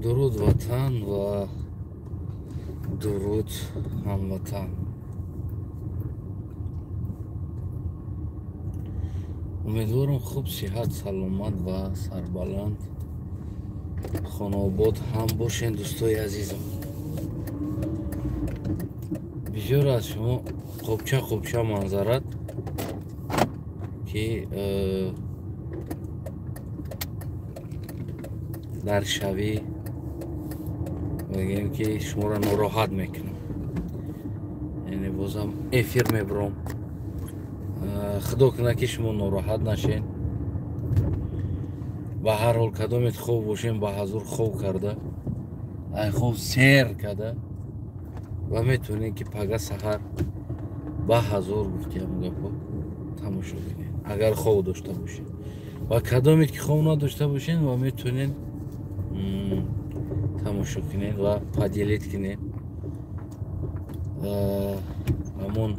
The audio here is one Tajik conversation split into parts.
Дуруд ватан ва дуруд ҳамватан. Умедворам хуб, сиҳат, саломат ва сарбаланд, хонаобод ҳам бошен, дӯстои азизам. Бисёр аз шумо қопча қопча манзарат ки дар шавӣ мегӯем ки шуморо нороҳат мекунам, яъне бозам эфир мебурам. Худо кунад ки шумо нороҳат нашен. Ба ҳар ҳол кадомет хоб бошем, ба ҳазур хоб карда, ай хоб сер карда ва метавонем ки пага саҳар ба ҳазур гуфтиам гапо тамошо кунед, агар хоб дошта бошед. Ва кадомет ки хоб надошта бошед ва метавонед тамошо кунед ва поделить кунед. Ҳамон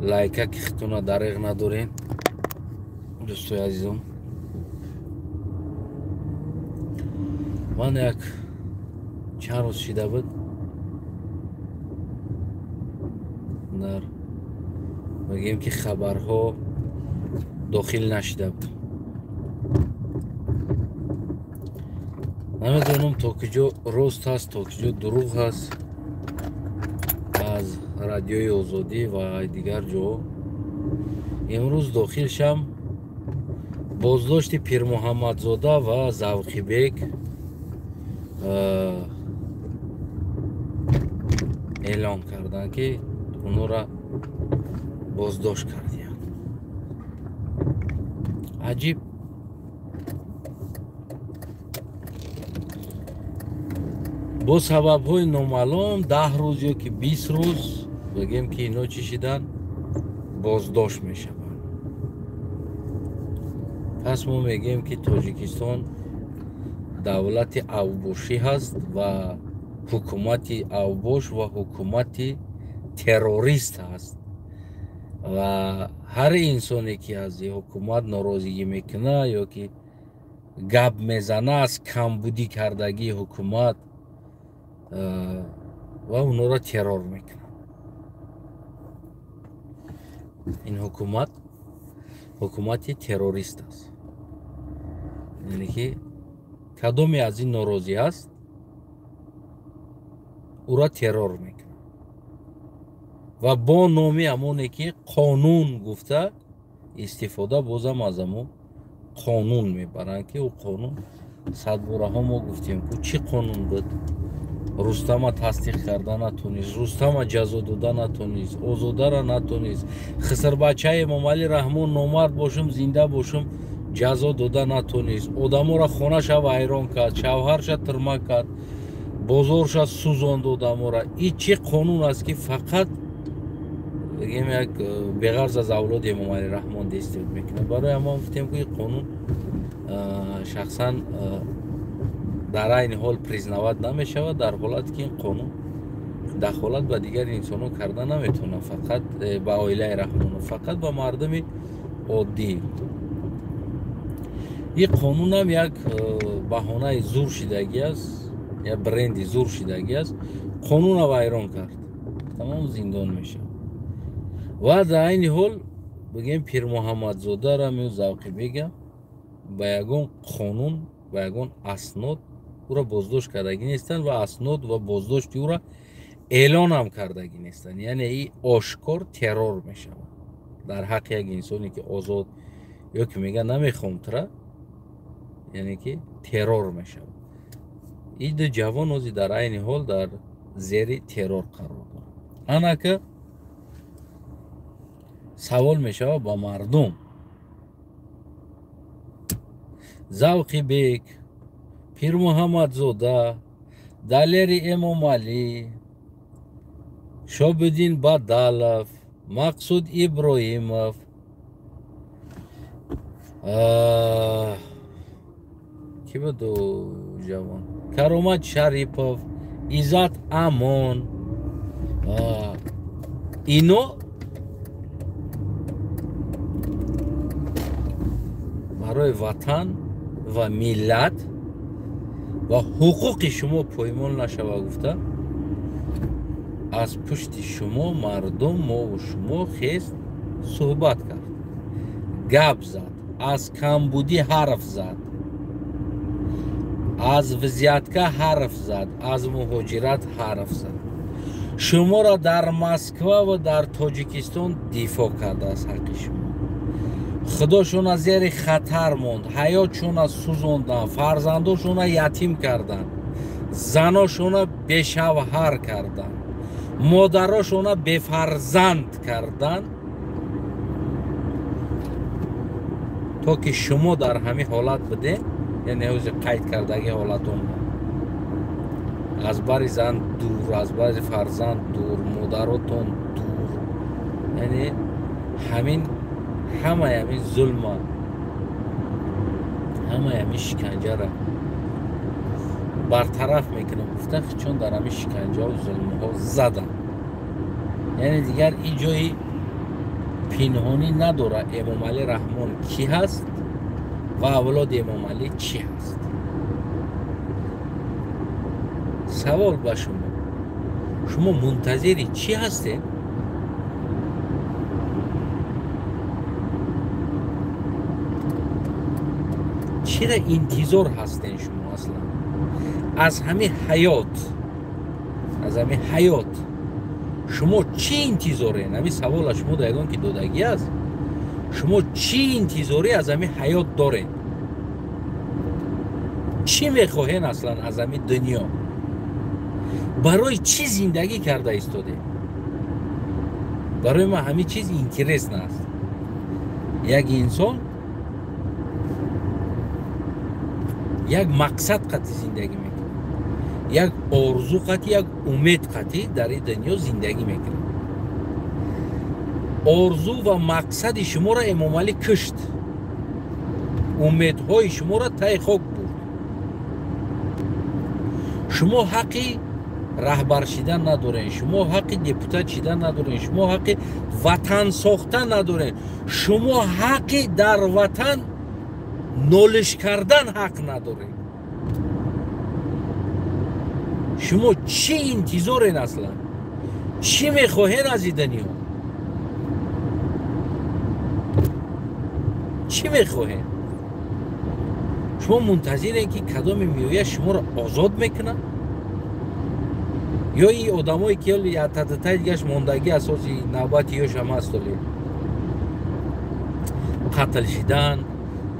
лайка ки худтона дареғ надоред, дӯстои азизом. Ман як чанд рӯз шида буд дар мегӯем ки хабарҳо дохил нашида буд. Намедонам то куҷо рост ҳаст, то куҷо дурӯғ ҳаст. Аз радиои Озодӣ ва дигар ҷо имрӯз дохил шам. Боздошти Пирмуҳаммадзода ва Завқибек эълон карданд, ки онҳоро боздошт кардиянд. Аҷиб. Бо сабабҳои номаълум 10 рӯз ё ки 20 рӯз бигем ки ино чӣ шидан, боздошт мешаванд. Пас мо мегӯем ки Тоҷикистон давлати авбошӣ ҳаст ва ҳукумати авбош ва ҳукумати террорист ҳаст ва ҳар инсоне ки аз ҳукумат норозигӣ мекунад ё ки гап мезана аз камбудӣ кардагии ҳукумат ва онҳоро террор мекунад. Ин ҳукумат ҳукумати террорист аст. Яъне ки кадоме аз ин норозӣ аст, ӯро террор мекунад ва бо номи ҳамоне ки қонун гуфта истифода бозам аз ҳамон қонун мебаранд, ки ӯ қонун садбораҳо мо гуфтем ку чӣ қонун буд. Рустама тасдиқ карда натонист, Рустама ҷазо дода натонист, Озодара натонист, хисрбачаи Эмомалӣ Раҳмон номард бошум, зинда бошум ҷазо дода натонист, одаморо хонаша вайрон кард, шавҳарша тирма кард, бозорша сӯзонд одаморо. Ин чӣ қонун аст ки фақат бигем як беғарз аз авлоди Эмомалӣ Раҳмон действует мекунад? Барои ҳамон гуфтем ки ин қонун шахсан дар айни ҳол признават намешавад, дар ҳолате ки ин қонун дахолат ба дигар инсонҳо карда наметавонад, фақат ба оилаи Раҳмонов, фақат ба мардуми оддӣ. Ин қонунам як баҳонаи зур шидагӣ аст, як бренди зур шидагӣ аст. Қонунро вайрон кард, тамом зиндон мешавад. Ва дар айни ҳол бигем Пирмуҳаммадзодарам ё Завқибегам ба ягон қонун, ба ягон аснод ӯро боздошт кардагӣ нестанд ва аснод ва боздошти ӯро эълонам кардагӣ нестанд. Яъне ин ошкор террор мешавад дар ҳаққи як инсоне ки озод ё ки мегӯяд намехоҳам тура, яъне ки террор мешавад. Ин ду ҷавон ҳозир дар айни ҳол дар зери террор қарор дорад. Анака савол мешавад ба мардум: Завқибек, Пирмуҳаммадзода, Далери Эмомалӣ, Шобиддин Бадалов, Мақсуд Иброҳимов, ки буд ҷавон, Каромат Шарипов, Иззат Амон, ино барои ватан ва миллат Ва ҳуқуқи шумо поймол нашава гуфта аз пушти шумо мардум мову шумо хест суҳбат кард, гап зад, аз камбудӣ ҳарф зад, аз взятка ҳарф зад, аз муҳоҷират ҳарф зад. Шуморо дар Москва ва дар Тоҷикистон дифоъ кардааст ҳаққи шумо. Худошона зери хатар монд, ҳаётшона сӯзонданд, фарзандошона ятим карданд, заношона бешавҳар карданд, модарошона бефарзанд карданд, то ки шумо дар ҳамин ҳолат будед, яъне ҳози қайд кардаги ҳолатон аз бари зан дур, аз бари фарзанд дур, модаротон дур, яъне ҳамин ҳамаи ҳамин зулма, ҳамаи ҳамин шиканҷара бартараф мекунам гуфта, чун дар ҳамин шиканҷаҳо зулмҳо заданд. Яъне дигар ин ҷои пинҳонӣ надорад Эмомалӣ Раҳмон кӣ ҳаст ва авлоди Эмомалӣ чӣ ҳаст. Савол ба шумо: шумо мунтазири чӣ ҳастед? Чира интизор ҳастед шумо аслан аз ҳамин ҳаёт? Аз ҳамин ҳаёт шумо чӣ интизоред? Ҳамин савола шумо дар ягон ки додагӣ аст. Шумо чӣ интизорӣ аз ҳамин ҳаёт доред? Чӣ мехоҳед аслан аз ҳамин дунё? Барои чӣ зиндагӣ карда истодед? Барои ман ҳамин чиз интересно аст. Як инсон як мақсад қати зиндагӣ мекунад, як орзу қати, як умед қати дар ин дунё зиндагӣ мекунад. Орзу ва мақсади шуморо Эмомалӣ кушт, умедҳои шуморо таи хок бурд. Шумо ҳаққи раҳбар шидан надоред, шумо ҳаққи депутат шидан надоред, шумо ҳаққи ватан сохтан надоред, шумо ҳаққи дар ватан нолиш кардан ҳақ надоред. Шумо чӣ интизоред аслан? Чӣ мехоҳед аз ин дунё? Чӣ мехоҳед? Шумо мунтазиред ки кадоме меояд шуморо озод мекунад? Ё ин одамое ки ятатаи дигаш мондагӣ асоси навбати ёшам ҳаст, оли қатл шидан,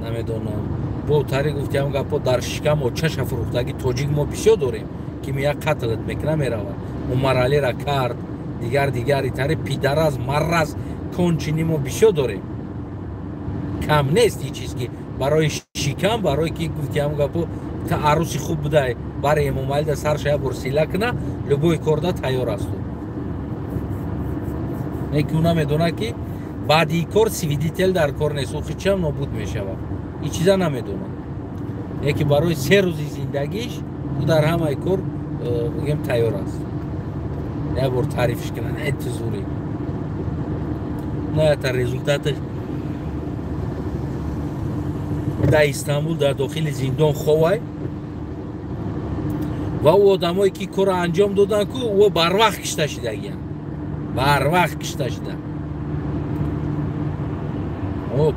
намедонам, бо тари гуфтиам гапо дар шикам очаша фурӯхтагӣ тоҷик мо бисёр дорем, ки мея қатлат мекуна меравад. Умаралира кард, дигар дигари тари пидараз марраз кончини мо бисёр дорем. Кам нест ин чиз ки барои шикам, барои ки гуфтиам гапо та арӯси хуб будай, бари Эмомалӣ да сарша як бор сила куна, любой корда тайёр асту. Не ки ӯ намедонад ки баъди ин кор свидетел дар кор нест, ӯ хичам нобуд мешавад. Ин чиза намедонад. Яке барои се рӯзи зиндагиш ӯ дар ҳамаи кор бигем тайёр аст. Як бор таърифш кунад, э ту зурӣ. На та результаташ дар Истанбул дар дохили зиндон ховай ва ӯ одамое ки корро анҷом доданд ку ӯ барвақт кишта шидагиянд, барвақт кишта шиданд.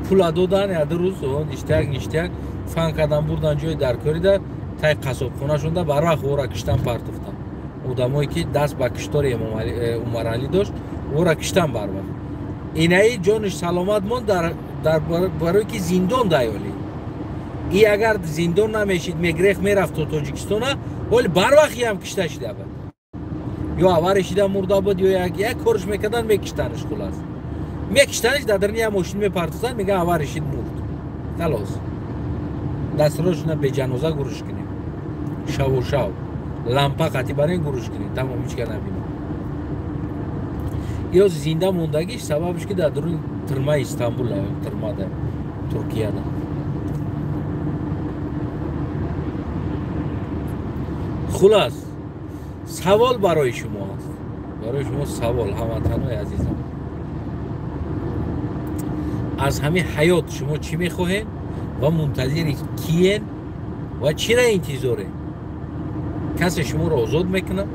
Пула додан яду рӯз ништяк ништяк фан кардан бурдан ҷои даркорида тай қасобхонашонда барвақт ӯро киштан партофтан. Одамое ки даст ба киштори Умаралӣ дошт ӯро киштан барвақт. Инаи ҷониш саломат монд дар барое ки зиндон даёлӣ. И агар зиндон намешид, мегрех мерафт то Тоҷикистона, вале барвақт ям кишта шида буд. Ё аваре шида мурда буд, ё як корш мекардан, мекиштаниш хулас. Мекиштаниш дар дарни як мошин мепартозанд, мегӯянд аваре шид мурд. Халос. Дастрошона беҷаноза гурӯш кунем. Шаву шав. Лампа қати барин гурӯш кунем, тамом ҳеч ка набинем. Ё зинда мондагиш сабабш ки дар дуруни тирмаи Истанбул, тирмада, Туркияда. Хулас, савол барои шумо аст. Барои шумо савол, ҳамватанои азизам. Аз ҳамин ҳаёт шумо чӣ мехоҳед ва мунтазири киен ва чира интизоред? Касе шуморо озод мекунад?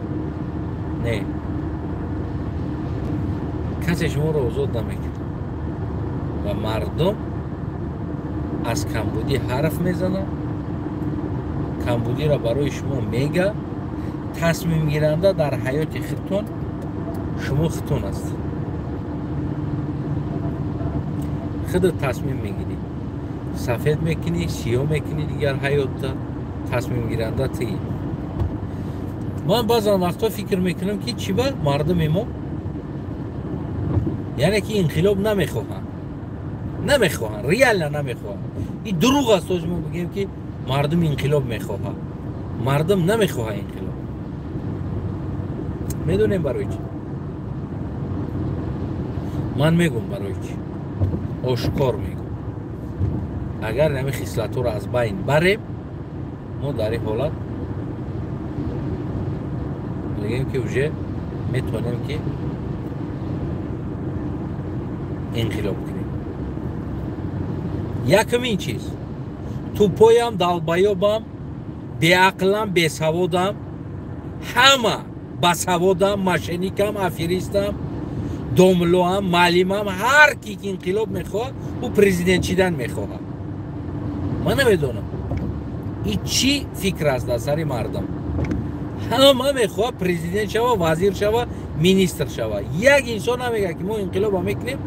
Не, касе шуморо озод намекунад. Ва мардум аз камбудӣ ҳарф мезанад, камбудиро барои шумо мега. Тасмимгиранда дар ҳаёти худтон шумо худтон ҳастед. Худат тасмим мегирӣ, сафед мекунӣ, сиёҳ мекунӣ, дигар ҳаётта тасмимгиранда тиӣ. Ман баъзан вақтҳо фикр мекунам, ки чӣ ба мардуми мо, яъне ки инқилоб намехоҳанд, намехоҳанд, реально намехоҳанд. Ин дурӯғ аст, оз мо бигӯем, ки мардум инқилоб мехоҳад. Мардум намехоҳад инқилоб. Медонем барои чӣ? Ман мегӯм барои чӣ, ошкор мегӯм. Агар ҳамин хислатҳоро аз байн барем, мо дар ин ҳолат мегӯем, ки уже метавонем, ки инқилоб кунем. Якумин чиз, тупоям, долбоёбам, беақлам, бесаводам, ҳама басаводам, мошенникам, аферистам, домлоам, маълимам, ҳар ки инқилоб мехоҳад, ӯ президент шидан мехоҳад. Ман намедонам, ин чӣ фикр аст дар сари мардум. Ҳама мехоҳад президент шава, вазир шава, министр шава. Як инсон намегӯяд, ки мо инқилоба мекунем,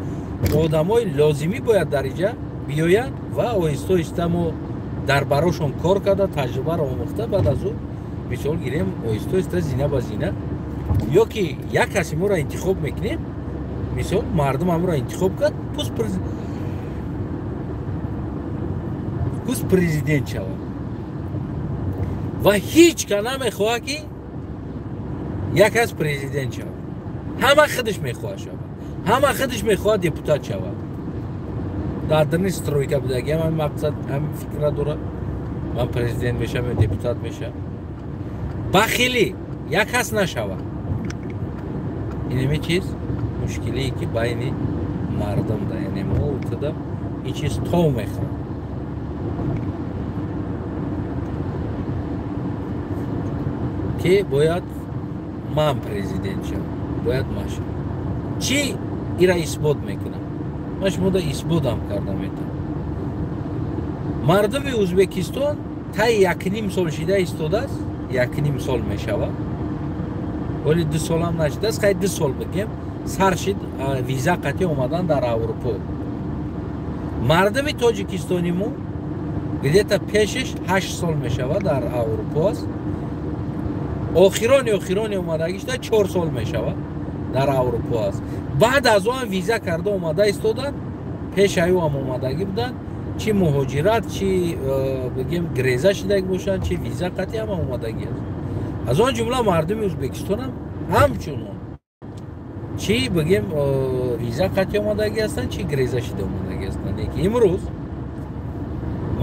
одамои лозимӣ бояд дар инҷа биёянд ва оҳиста оҳиста мо дар барошон кор карда, таҷрибаро омӯхта, баъд аз ӯ мисол гирем, оҳиста оҳиста, зина ба зина, ё ки як каси моро интихоб мекунем, мисол мардум ҳамонро интихоб кард, пуст президент шавад. Ва ҳеҷ ка намехоҳад, ки як кас президент шавад. Ҳама худаш мехоҳад шавад, ҳама худаш мехоҳад депутат шавад. Дар дарни стройка будаги ҳам мақсад, ҳамин фикра дорад: ман президент мешавам ё депутат мешавам. Бахилӣ як кас нашавад. Инами чиз мушкилие, ки байни мардум да, яъне мо туда ин чиз то мехоҳад. Ки бояд ман президент шавам, бояд ман шавам. Чӣ ира исбот мекунам? Ман шумода исботам карда метавонам. Мардуми Ӯзбекистон таи 1,5 сол шида истодааст, 1,5 сол мешавад, вале 2 солам нашидааст, хай 2 сол бигем, сар шид виза қатъи омадан дар Аврупо. Мардуми тоҷикистони мо где-то пешиш 8 сол мешавад дар Аврупо аст. Охирони омадагишда 4 сол мешавад дар Аврупо аст. Баъд аз он виза карда омада истоданд, пеш аю ҳам омадагӣ буданд, чӣ муҳоҷират, чӣ бигем греза шидаги бошанд, чӣ виза қатъи ҳама омадагӣ аст. Аз он ҷумла мардуми Ӯзбекистонам ҳамчунон чӣ бигем виза қатъи омадагӣ ҳастанд, чӣ греза шида омадагӣ ҳастанд. Лекин имрӯз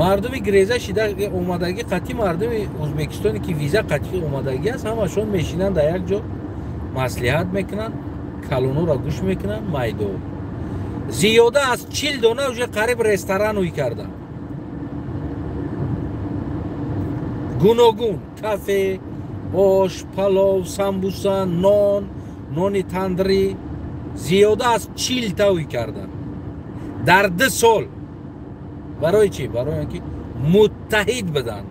мардуми греза шида омадагӣ қатъи мардуми Ӯзбекистоне, ки виза қатъи омадагӣ аст, ҳамашон мешинанд дар як ҷо, маслиҳат мекунанд, калонуро гӯш мекунанд, майдо. Зиёда аз 40 дона уже қариб ресторан ӯй карданд. Гуногун кафе, ош, палов, самбуса, нон, нони тандирӣ, зиёда аз 40 та ӯй карданд дар 2 сол. Барои чӣ? Барои он ки муттаҳид буданд,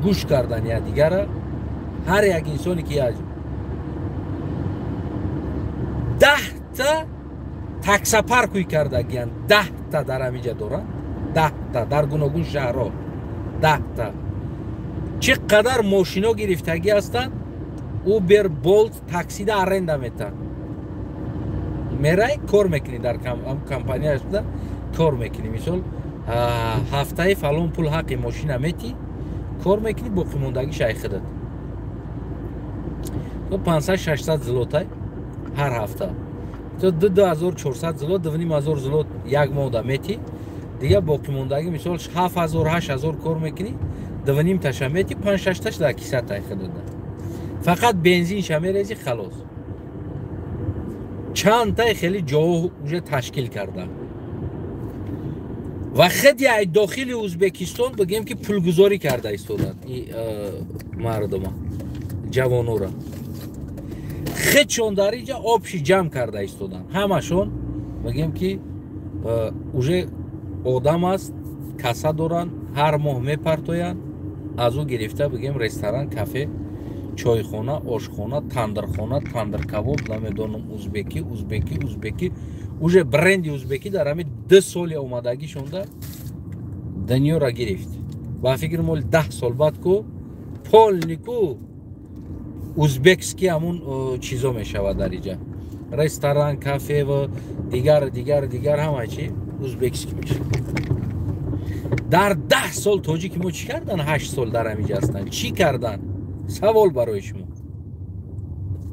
гӯш кардан якдигара. Ҳар як инсоне ки 10 та таксопарк ӯй кардагиянд, 10 та дар ҳаминҷа доранд, 10 та дар гуногун шаҳрҳо, 10 та. Чӣ қадар мошино гирифтагӣ ҳастанд, Uber, Bolt таксида аренда метаҳанд. Мерай кор мекунӣ дар компанияш буда кор мекунӣ, мисол ҳафтаи фалон пул ҳаққи мошина метӣ, кор мекунӣ, боқимондагиш ай худат. То 500-600 злотай ҳар ҳафта, то 2400 злот, 2500 злот як моҳда метӣ, дигар боқимондагӣ мисол 7000-8000 кор мекунӣ, 2,5 таша метӣ, 5-6 таш дар киса тай худат. Фақат бензинша мерезӣ, халос. Чанд тай хеле ҷоҳо уже ташкил карда. Ва худи ай дохили Ӯзбекистон бигем ки пулгузорӣ карда истоданд мардума, ҷавонора. Худшон дар инҷа обши ҷамъ карда истоданд. Ҳамашон бигем ки уже одам аст, каса доранд, ҳар моҳ мепартоянд, аз ӯ гирифта бигем ресторан, кафе, чойхона, ошхона, тандирхона, тандиркабоб, намедонам узбекӣ, узбекӣ, узбекӣ. Уже бренди узбекӣ дар ҳамин 2 соли омадагишонда дунёра гирифт. Ба фикри моли 10 сол баъд ку полнику узбекский ҳамун чизо мешавад дар иҷа. Ресторан, кафе ва дигар, дигар, дигар ҳама чи узбекский мешавад. Дар 10 сол тоҷики мо чӣ кардан? 8 сол дар ҳамиҷа ҳастанд. Чӣ кардан? Савол барои шумо.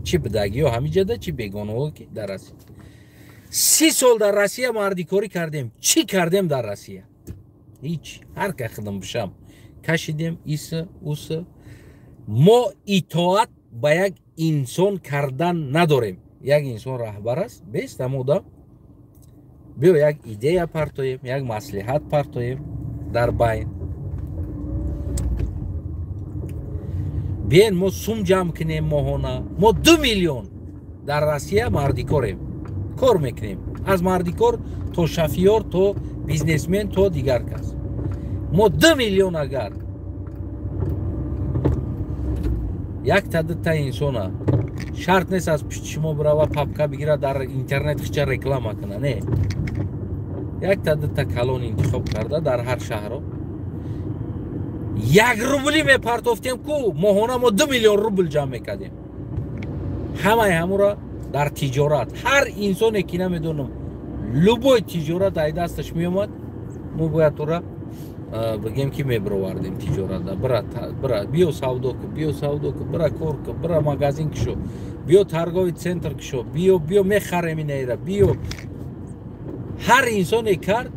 Чӣ бидагиҳо ҳамиҷада, чӣ бегонаҳо ки дар Россия. 30 сол дар Россия мардикорӣ кардем. Чӣ кардем дар Россия? Ҳеҷ. Ҳар ка хидм бишам кашидем, иса, уса. Мо итоат ба як инсон кардан надорем. Як инсон раҳбар аст, бест ам одам. Биё як идея партоем, як маслиҳат партоем дар байн. Биен мо сум ҷамъ кунем моҳона. Мо 2 миллион дар Россия мардикорем. Кор мекунем. Аз мардикор то шофёр, то бизнесмен, то дигар кас. Мо 2 миллион агар якта дута инсона шарт нест аз пишти шумо бирава папка бигира дар интернет хича реклама куна, не. Якта дута калон интихоб карда дар ҳар шаҳро 1 рубли мепартофтем ку моҳона мо 2 миллион рубл ҷамъ мекардем. Ҳамаи ҳамура дар тиҷорат ҳар инсоне ки намедонам любой тиҷорат ай дасташ меомад, мо бояд ура бигем ки мебировардем тиҷората. Бира, бира, биё савдо ку, биё савдо ку, бира кор ку, бира магазин кишо, биё торговый центр кишо, биё, биё мехарем инаира, биё. Ҳар инсоне кард,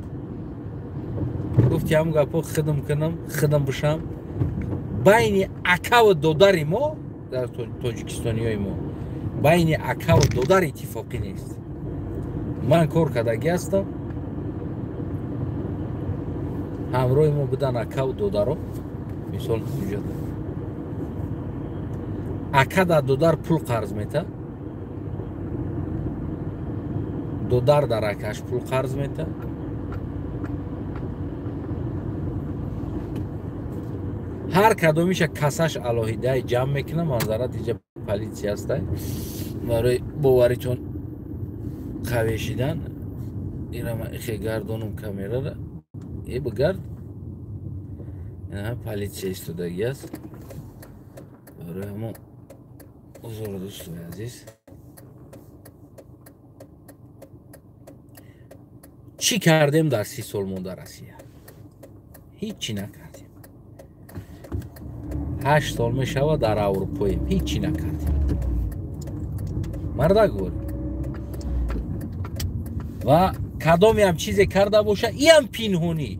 гуфти ҳамун гапҳо хидм кунам, хидм бишам. Байни акаву додари мо дар тоҷикистониёи мо байни акаву додар иттифоқӣ нест. Ман кор кардагӣ ҳастам, ҳамроҳи мо будан акаву додаро. Мисол ҳуҷҷат ака дар додар пул қарз мета, додар дар акаш пул қарз мета. Ҳар кадомиша касаш алоҳидаи ҷамъ мекунам. Манзара диҷа полиция ҳастай. Барои боваритон қавӣ шидан ира ман ихе гардонум камерара. Э бигард. Ина полиция истодагӣ аст. Барои ҳамон узр дӯстони азиз. Чӣ кардем дар 30 сол мо дар Россия? Ҳеҷ чӣ накардем. 8 сол мешавад дар Аврупоем, ҳеҷ чӣ накардем. Мардак гӯр. Ва кадоме ҳам чизе карда боша, иам пинҳонӣ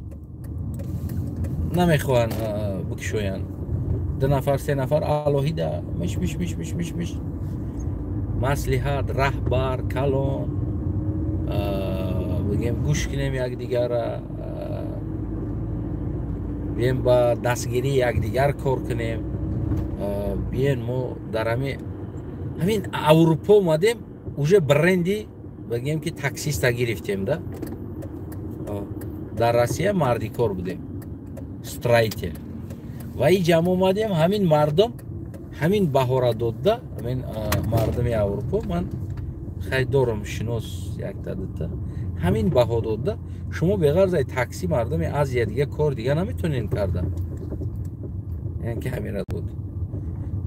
намехоҳанд бикушоянд. 2 нафар, 3 нафар алоҳида миш миш миш миш миш миш маслиҳат, раҳбар, калон, бигем гӯш кунем якдигара, бием ба дастгирии якдигар кор кунем. Биен мо дар ҳамин Аврупо омадем, уже бренди бигем ки таксиста гирифтем да. Дар Россия мардикор будем, строитель. Ва и ҷамъ омадем, ҳамин мардум ҳамин баҳора додда, ҳамин мардуми Аврупо, ман хай дорам шинос якта дута, ҳамин баҳо додда, шумо беғарз ай такси мардуми Азия дига кор дига наметонен карда. Яъне ки ҳамира дод.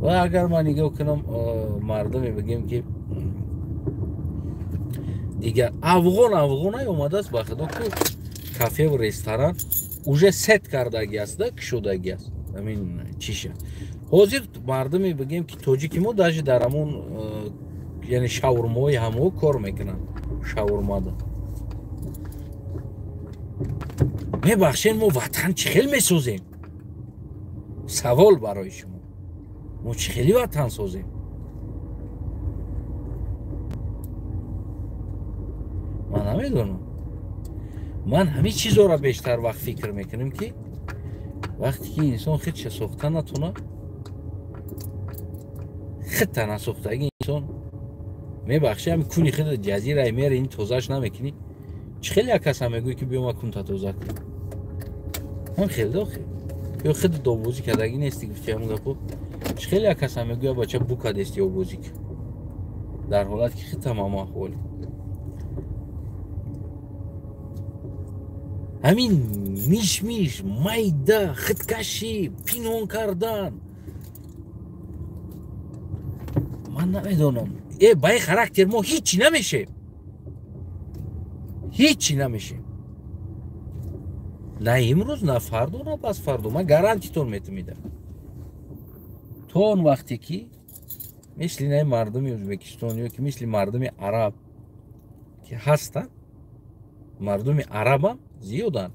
Ва агар ман нигоҳ кунам мардуме бигем ки дигар афғон афғонай омадааст ба худо ку кафе ва ресторан уже сет кардагӣ аст да, кушодагӣ аст. Ҳамин чиша. Ҳозир мардуме бигем ки тоҷики мо даже дар ҳамон яъне шаурмаҳои ҳамао кор мекунанд. Шаурмада. Мебахшед, мо ватан чӣ хел месозем? Савол барои шумо. Мо чӣ хели ватан созем? Ман намедонам. Ман ҳамин чизоро бештар вақт фикр мекунам, ки вақте ки инсон худша сохта натона, худта насохтаги инсон мебахши, ҳами куни худ ҷазираи мери ин тозаш намекунӣ. Чӣ хеле як каса мегӯӣ, ки биё ма кунта тоза кун? Ҳам хел дохи ё худ добозӣ кардагӣ нести, гуфти ҳамун гапо. Чӣ хеле як каса мегӯя, бача букадести обозӣ кун, дар ҳолат ки худта мамо аҳволи. Ҳамин мишмиш, майда, худкашӣ, пинҳон кардан, ман намедонам. Ба ин характер мо ҳичи намешем, ҳичи намешем, на имрӯз, на фардо, на пасфардо. Ман гарантитон метумидам, то он вақте ки мисли наи мардуми Ӯзбекистон ё ки мисли мардуми араб ки ҳастанд, мардуми арабам зиёданд.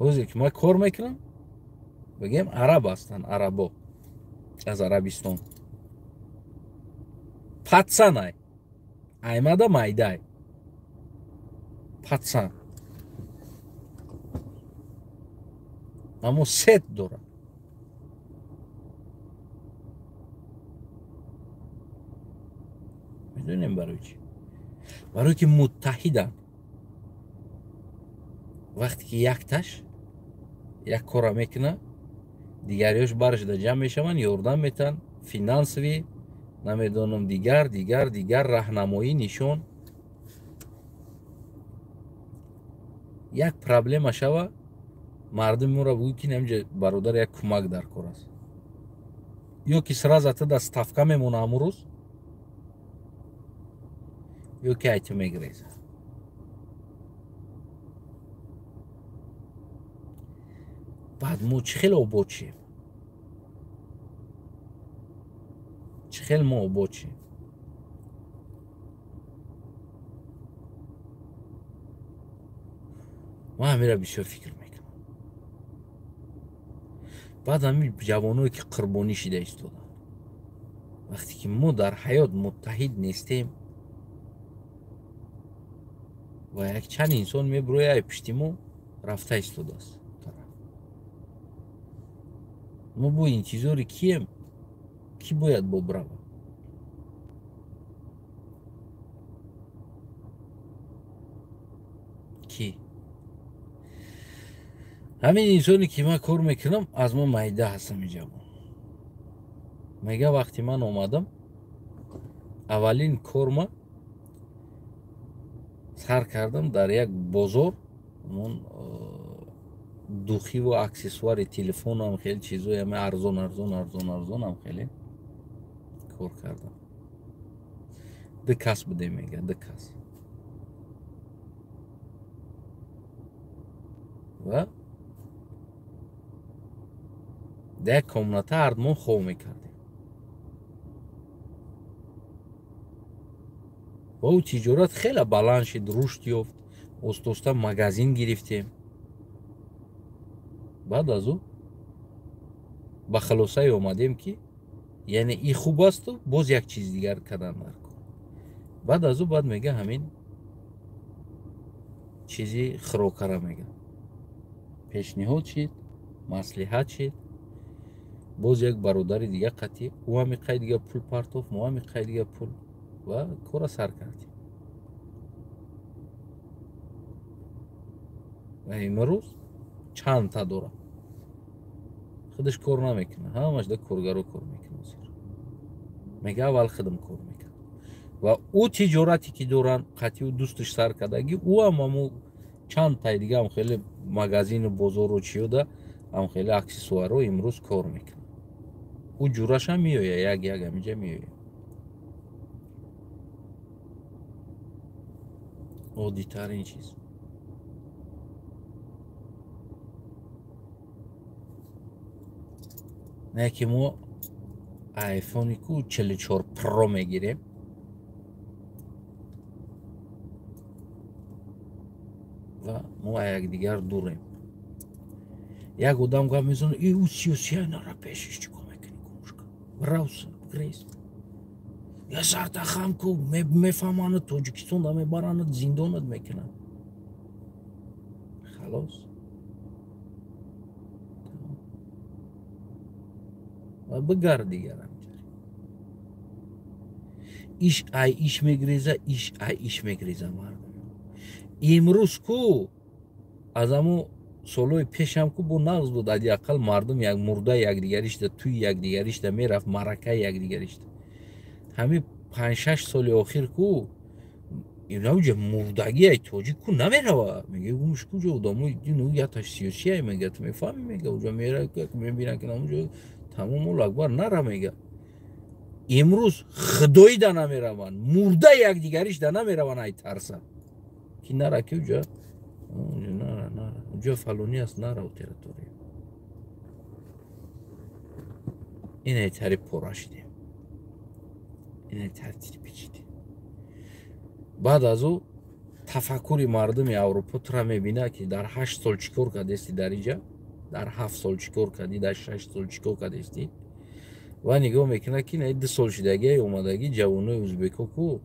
Ҳозир ки ман кор мекунам, бигем, араб ҳастанд, арабо аз Арабистон. Патсанай аймада майдай патсан, аммо сет дорад. Медонем барои чӣ? Барое ки муттаҳиданд. Вақте ки якташ як кора мекунад, дигариёш барашда ҷамъ мешаванд, ёрдам метаҳанд, финансовӣ, намедонам, дигар, дигар, дигар, раҳнамоӣ, нишон. Як проблема шава, мардуми моро бигӯ, ки намҷа бародар як кӯмак дар кор аст, ё ки сразу тада ставка мемона ҳамун рӯз, ё ки айти мегиреза. Баъд мо чӣ хел обод шем? Чӣ хел мо обод шем? Ман ҳамира бисёр фикр мекунам. Баъд ҳамин ҷавоное ки қурбонӣ шида истоданд, вақте ки мо дар ҳаёт муттаҳид нестем ва якчанд инсон мебурояд, ай пишти мо рафта истодааст. Мо бо интизори кием? Кӣ бояд бобрава? Кӣ? Ҳамин инсоне ки ман кор мекунам, аз мо майда ҳастам ин ҷавон. Мега, вақте ман омадам, аввалин корма сар кардам дар як бозор, ҳамон духиву аксессуари телефонам, хеле чизои ҳама арзон, арзон, арзон, арзонам хеле кор кардам. Ду кас будем, мега, ду кас. Ва дар як комната ҳардумон хоб мекардем. Ва ӯ тиҷорат хеле баланд шид, рушд ёфт, оста-оста магазин гирифтем. Баъд аз ӯ ба хулосае омадем, ки яъне и хуб асту боз як чиз дигар кардан дар кор. Баъд аз ӯ баъд мега, ҳамин чизи хӯрокара, мега, пешниҳод шид, маслиҳат шид. Боз як бародари дига қатӣ, ӯ ҳами қай дига пул партофт, мо ҳами қай дига пул, ва кора сар кардем. Ва имрӯз чандта дорад, худаш кор намекунад, ҳамаш да коргаро кор мекунад. Мега, аввал худам кор мекунам. Ва ӯ тиҷорате ки доранд, қатъи ӯ дӯсташ сар кардагӣ, ӯ ҳам ҳаму чанд тай дига ҳам хеле магазину бозору чиёда ҳам хеле аксессуаро имрӯз кор мекунад. Ӯ ҷурашам меояд, як як ҳаминҷа меояд. Оддитарин чиз. Не ки мо айфони ку 44 Pro мегирем, ва мо якдигар дурем. Як одам гап мезанад, и ӯ сиёсия нара пешиш чӣ кор мекунӣ, кумушка? Равса, грез. Я сарта хам ку, мефаҳманад, Тоҷикистон да мебаранад, зиндонат мекунанд. Халос. Ва бигард дигар. Иш ай иш мегреза, иш ай иш мегреза мардум. Имрӯз ку аз амо солҳои пешам ку бо нағз буд, ҳадди ақал мардум як мурда якдигаришда, тӯи якдигаришда мерафт, маъракаи якдигаришда. Ҳамин 5-6 соли охир ку инауҷа мурдагӣ ай тоҷик ку намерава. Мега гумш куҷо одамои дину яташ сиёсӣ ай мега, ту мефаҳмӣ мега, уҷа мера мебинан ки намуҷо тамом ол акбар нара мега. Имрӯз худоида намераванд, мурда якдигаришда намераванд ай тарса. Ки нара ки уҷа нара, нара. Уҷа фалонӣ аст, нара у территория. Инай тари пора шидем. Инай тари тирпичидем. Баъд аз ӯ тафаккури мардуми Аврупо тура мебинад, ки дар 8 сол чӣ кор кардести дар инҷа, дар 7 сол чӣ кор кардӣ, дар 6 сол чӣ кор кардести. Ва нигоҳ мекунад, ки на 2 сол шидагӣ омадагӣ ҷавонои ӯзбекҳо ку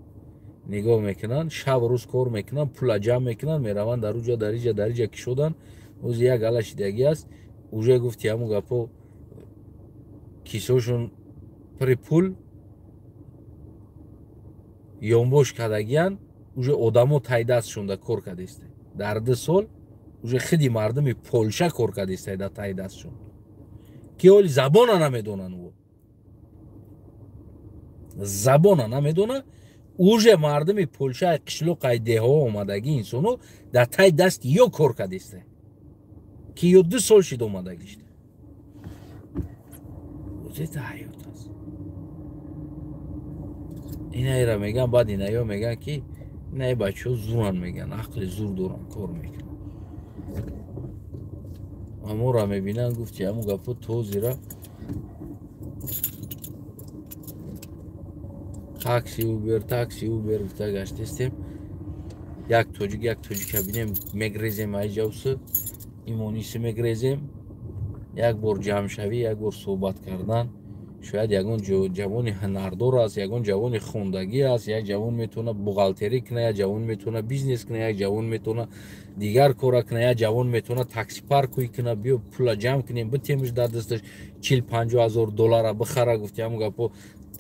нигоҳ мекунанд, шаб рӯз кор мекунанд, пула ҷамъ мекунанд, мераванд дар уҷа, дар иҷа, дар иҷа кишоданд. Ози як ала шидагӣ аст. Уже гуфти ҳамун гапо кисошон пури пул ёнбош кардагиянд, уже одамо тай дастшонда кор кардеста. Дар 2 сол уже хиди мардуми Полша кор кардеста дар тай дастшон, ки оли забона намедонанд, ӯ забона намедона. Уже мардуми Полша қишлоқ ай деҳо омадагӣ инсоно дар тай даст ё кор кардеста, ки ё 2 сол шид омадагишта. Озета ҳаёт аст. Инаира меган, баъд инаё меган, ки инаи бачаҳо зуран меган, ақли зур доран, кор мекунанд. Амора мебинанд, гуфти ҳамун гапо тозира такси Убер, такси Убер гуфта гаштестем. Як тоҷик, як тоҷика бинем, мегрезем айҷавсу, имониси мегрезем. Як бор ҷамъшавӣ, як бор суҳбат кардан. Шояд ягон ҷавони ҳунардор аст, ягон ҷавони хондагӣ аст, як ҷавон метавона бухгалтерӣ кунад, як ҷавон метавона бизнес кунад, як ҷавон метавона дигар кора кунад, як ҷавон метавона таксипаркӯй кунад. Биё пула ҷамъ кунем, битемш дар дасташ 40-50 ҳазор доллара бихара, гуфти ҳамун гапо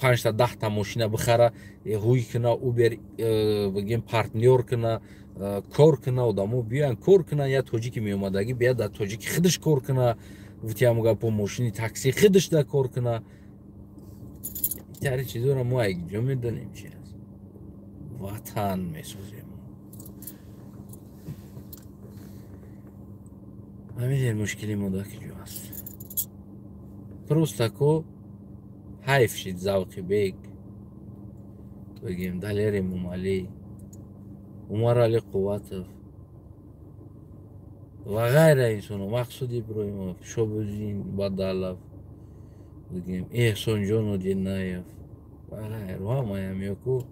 5-10 та мошина бихара, ҳуй куна, Убер бигем партнёр куна, кор куна, одамо биёянд кор кунанд. Як тоҷики меомадагӣ биёяд дар тоҷики худаш кор куна, гуфти ҳамун гапо мошини такси худаш да кор куна. Тари чизоро мо якҷо медонем чи аст. Ватан месозем. Ҳамин мушкили мо дар куҷо аст. Просто ко ҳайф шид Завқи Бег, бигем Далери Мумалӣ, Умарали Қувватов ва ғайра инсоно, Мақсуд Иброҳимов, Шобуддин Бадалов, бигем Эҳсонҷон Одинаев ва ғайра. Ҳамаям ёку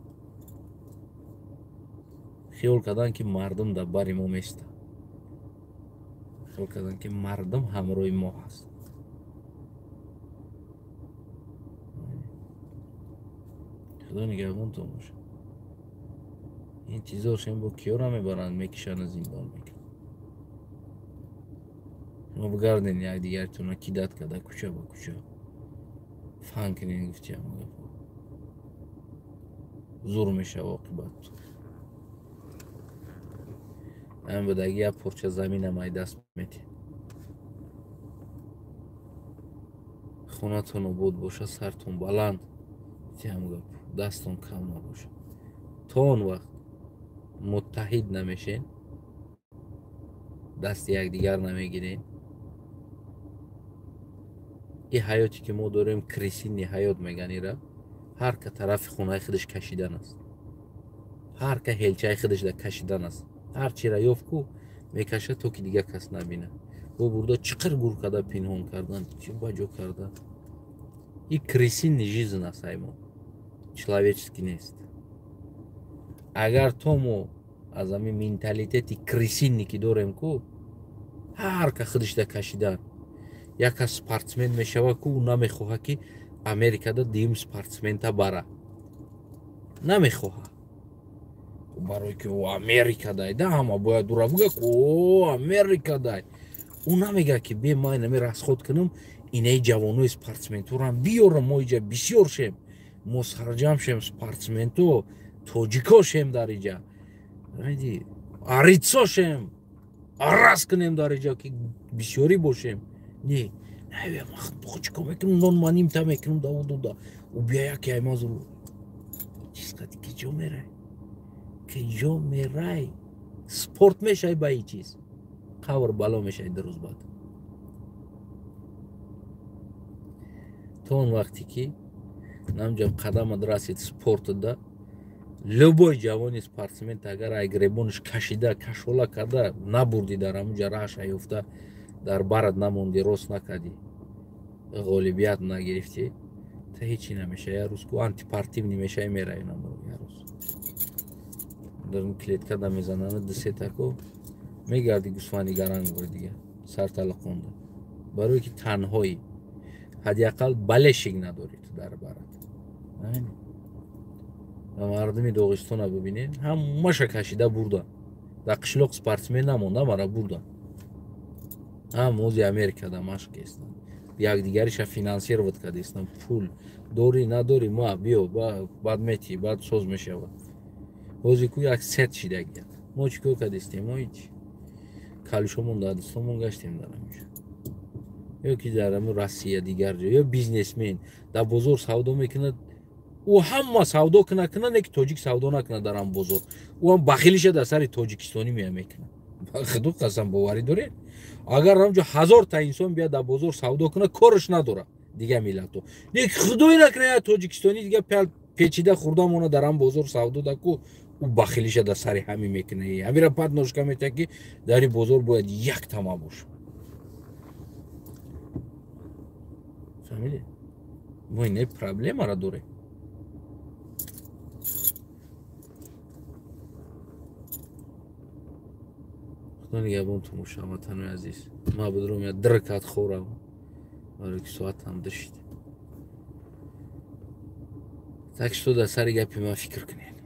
хиёл карданд, ки мардум дар бари мо места, хиёл карданд, ки мардум ҳамроҳи мо ҳаст. Худо нигаҳбонтон бошад. Интизоршем бо киёра мебаранд, мекишанд, зиндон мекунанд. Шумо бигарден якдигаратонро кидат карда кӯча ба кӯча фан кунед, гуфти ҳамон гапо зур мешава оқибат. Ҳамин будаги як порча заминам ай даст метиҳед. Хонатон обод бошад, сартон баланд, гуфти ҳамон гапо дастон кам набошад. То он вақт муттаҳид намешен, дасти якдигар намегирем. Ин ҳаёте ки мо дорем, крысиный ҳаёт меган ира, ҳар ка тарафи хонаи худаш кашидан аст, ҳар ка ҳелчаи худаш да кашидан аст. Ҳар чира ёфт ку мекашад, то ки дигар кас набинад. Бо бурда чиқир гур карда пинҳон кардан, чӣ баҷо кардан. Ин крысиный жизнь аст, ай мо человеческий нест. Агар то мо аз ҳамин менталитети крысиный ки дорем ку, ҳар ка худашда кашидан, як кас спортсмен мешава ку, ӯ намехоҳад, ки Америкада дуюм спортсмента бара, намехоҳад. Барои ки ӯ Америка дай, да, ҳама бояд ура буга, ки о Америка дай. Ӯ намега, ки бе ман инами расход кунам, инаи ҷавонои спортсменторам биёрам, мо иҷа бисёр шем, мо сарҷам шем, спортсменто тоҷико шем дар иҷа, арицо шем, араз кунем дар иҷа, ки бисёрӣ бошем. Не, чико мекунам, нон ма нимта мекунам, давудуда ӯ бия яке аймазу чиз қати ки ҷо мерай, ки ҷо мерай, спорт мешай, ба ин чиз қабр бало мешай ду рӯз баъд. То он вақте ки намҷа қадамат расид спортда, любой ҷавони спортсмен агар ай гребонаш кашида, кашола карда набурдӣ, дар ҳамунҷа раҳша ёфта, дар барат намондӣ, рост накардӣ, ғолибият нагирифтӣ, та ҳечи намеша. Як рӯз ку антипартивный мешавӣ, меравӣ як рӯз дар клетка да мезананд дусетаку, мегарди гӯсфанди гарангбор дига сарталақонда, барое ки танҳоӣ, ҳадди ақал балешик надорӣ ту дар барат. Мардуми Доғистона бибинед, ҳамаша кашида бурда, дар қишлоқ спортсмен намонда, мара бурда, ҳам ози Америкада машқ кестанд, якдигариша финансировать кардестанд. Пул дорӣ, надорӣ, ма биё, баъд метӣ, баъд соз мешавад. Ҳозир ку як сет шидагият. Мо чӣ кор кардестем? Мо ҳеч, калишомон дар дастомон гаштем дар ҳаминҷо ё ки дар ҳамин Россия, дигар ҷо. Ё бизнесмен дар бозор савдо мекунад, ӯ ҳама савдо куна куна, не ки тоҷик савдо накунад дар ҳам бозор, ӯ ҳам бахилиша дар сари тоҷикистонӣ мея мекунад. Худу қасам, боварӣ доред, агар ҳамҷо 1000 та инсон бияд дар бозор савдо куна, кораш надорад дига миллато, не ки худое накуна, я тоҷикистонӣ дига печида хурда мона дар ҳам бозор савдо даку, ӯ бахилиша дар сари ҳамин мекуна, ҳамира подножка метиҳад, ки дар ин бозор бояд як тама боша. Фаҳмидед, мо ин проблемаро дорем. Худо нигаҳбонтон боша, ҳамватанои азиз. Ман будром я дркат хӯрам, барое ки соатам душид. Так что дар сари гапи ман фикр кунед.